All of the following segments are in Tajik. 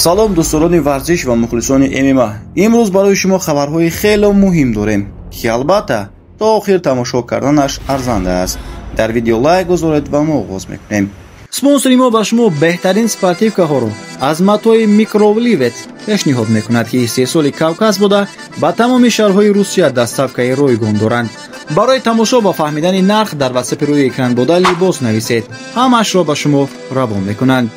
Салом, дӯстдорони варзиш ва мухлисони ММА. Имрӯз барои шумо хабарҳои хеле муҳим дорем, ки албатта то охир тамошо карданаш арзанда аст. Дар видео лайк гузоред ва мо оғоз мекунем. Спонсори мо ба шумо беҳтарин спортивкаҳоро аз матои Микровливет пешниҳод мекунад, ки истеҳсоли Кавказ буда, ба тамоми шаҳрҳои Русия доставкаи ройгон доранд. Барои тамошо ва фаҳмидани нарх дар ватсапи рӯи экран буда либос нависед, ҳамаашро ба шумо равон мекунанд.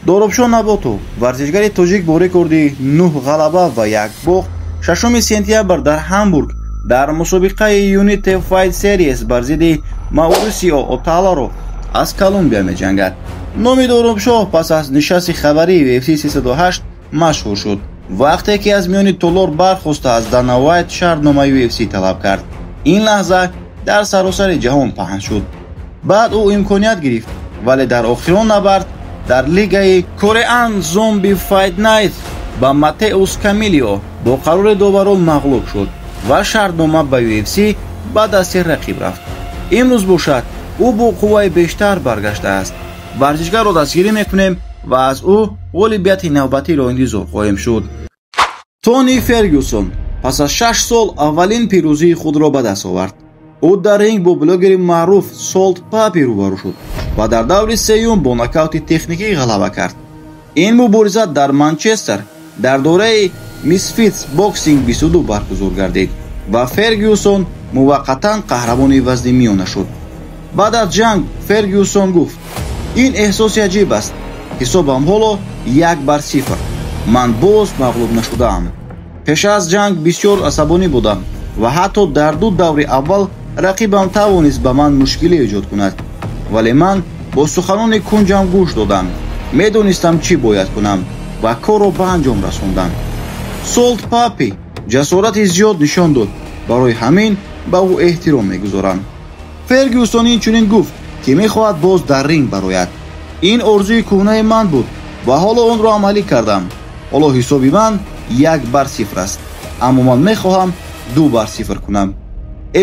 Доробшо Наботов, варзишгари тоҷик бо рекорди 9 ғалаба ва 1 бохт, 6 сентябр дар Ҳамбург дар мусобиқаи United Fight Series бар зидди Маурисио Оталаро аз Колумбия меҷангад. Номи Доробшоҳ пас аз нишасти хабарии UFC 308 машҳур шуд, вақте ки аз миёни толор бархоста аз Дана Вайт шартномаи UFC талаб кард. Ин лаҳза дар саросари ҷаҳон паҳн шуд. Баъд ӯ имконият гирифт, вале дар охирон набард дар лигаи Korean Zombie Fight Night ба Матеус Камилио бо қарори доварон мағлуб шуд ва шартнома ба UFC ба дасти рақиб рафт. Имрӯз бошад, ӯ бо қувваи бештар баргаштааст. Варзишгарро дастгирӣ мекунем ва аз ӯ ғолибияти навбатиро интизор хоҳем шуд. Тони Фергюсон пас аз 6 сол аввалин пирӯзии худро ба даст овард. Ӯ дар ринг бо блогери маъруф Солт Папи рӯбарӯ шуд ва дар даври сеюм бо нокаути техникӣ ғалаба кард. Ин мубориза дар Манчестер дар дораи Misfits Boxing 22 баргузор гардид ва Фергюсон муваққатан қаҳрамони вазни миёна шуд. Баъд аз ҷанг Фергюсон гуфт: «Ин эҳсоси аҷиб аст. Ҳисобам ҳоло 1-0. Ман боз мағлуб нашудаам. Пеш аз ҷанг бисёр асабонӣ будам ва ҳатто дар ду даври аввал рақибам тавонист ба ман мушкилӣ эҷод кунад. Вале ман бо суханони кунҷам гӯш додам. Медонистам, чӣ бояд кунам ва корро ба анҷом расондам. Солт Папи ҷасорати зиёд нишон дод. Барои ҳамин ба ӯ эҳтиром мегузорам». Фергюсон инчунин гуфт, ки мехоҳад боз дар ринг барояд. «Ин орзуи кӯҳнаи ман буд ва ҳоло онро амалӣ кардам. Ҳоло ҳисоби ман 1-0 аст, аммо ман мехоҳам 2-0 кунам.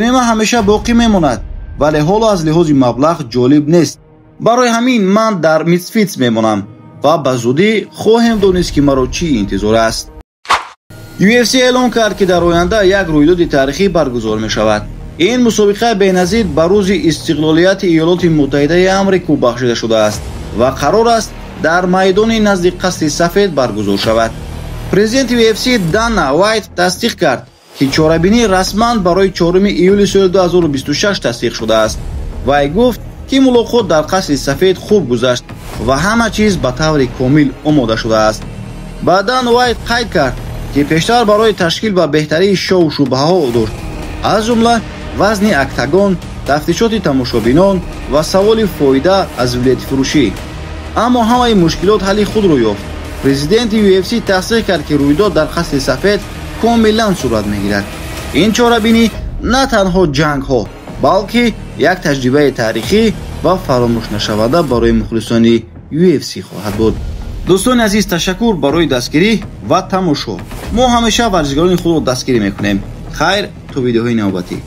ММА ҳамеша боқӣ мемонад, вале ҳоло аз лиҳози маблағ ҷолиб нест. Барои ҳамин ман дар Misfits мемонам ва ба зудӣ хоҳем донист, ки маро чӣ интизор аст». UFC эълон кард, ки дар оянда як рӯйдоди таърихӣ баргузор мешавад. Ин мусобиқа беназир ба рӯзи истиқлолияти Иёлоти Муттаҳидаи Амрико бахшида шудааст ва қарор аст дар майдони назди Қасри Сафед баргузор шавад. Президенти UFC Дана Вайт тасдиқ кард, ки чорабинӣ расман барои 4 июли соли 2026 тасдиқ шудааст. Вай гуфт, ки мулоқот дар Қасри Сафед хуб гузашт ва ҳама чиз ба таври комил омода шудааст. Баъдан Вайт қайд кард, ки пештар барои ташкил ва беҳтарии шоу шубҳаҳо дошт, аз ҷумла вазни октагон, тафтишоти тамошобинон ва саволи фоида аз билетфурӯшӣ. Аммо ҳамаи мушкилот ҳалли худро ёфт. Президенти UFC тасдиқ кард, ки рӯйдод дар Қасри Сафед комилан сурат мегирад. Ин чорабинӣ на танҳо ҷангҳо, балки як таҷрибаи таърихӣ ва фаромӯшнашаванда барои мухлисони UFC хоҳад буд. Дӯстони азиз, ташаккур барои дастгирӣ ва тамошо. Мо ҳамеша варзишгарони худро дастгирӣ мекунем. Хайр, то видеоҳои навбатӣ.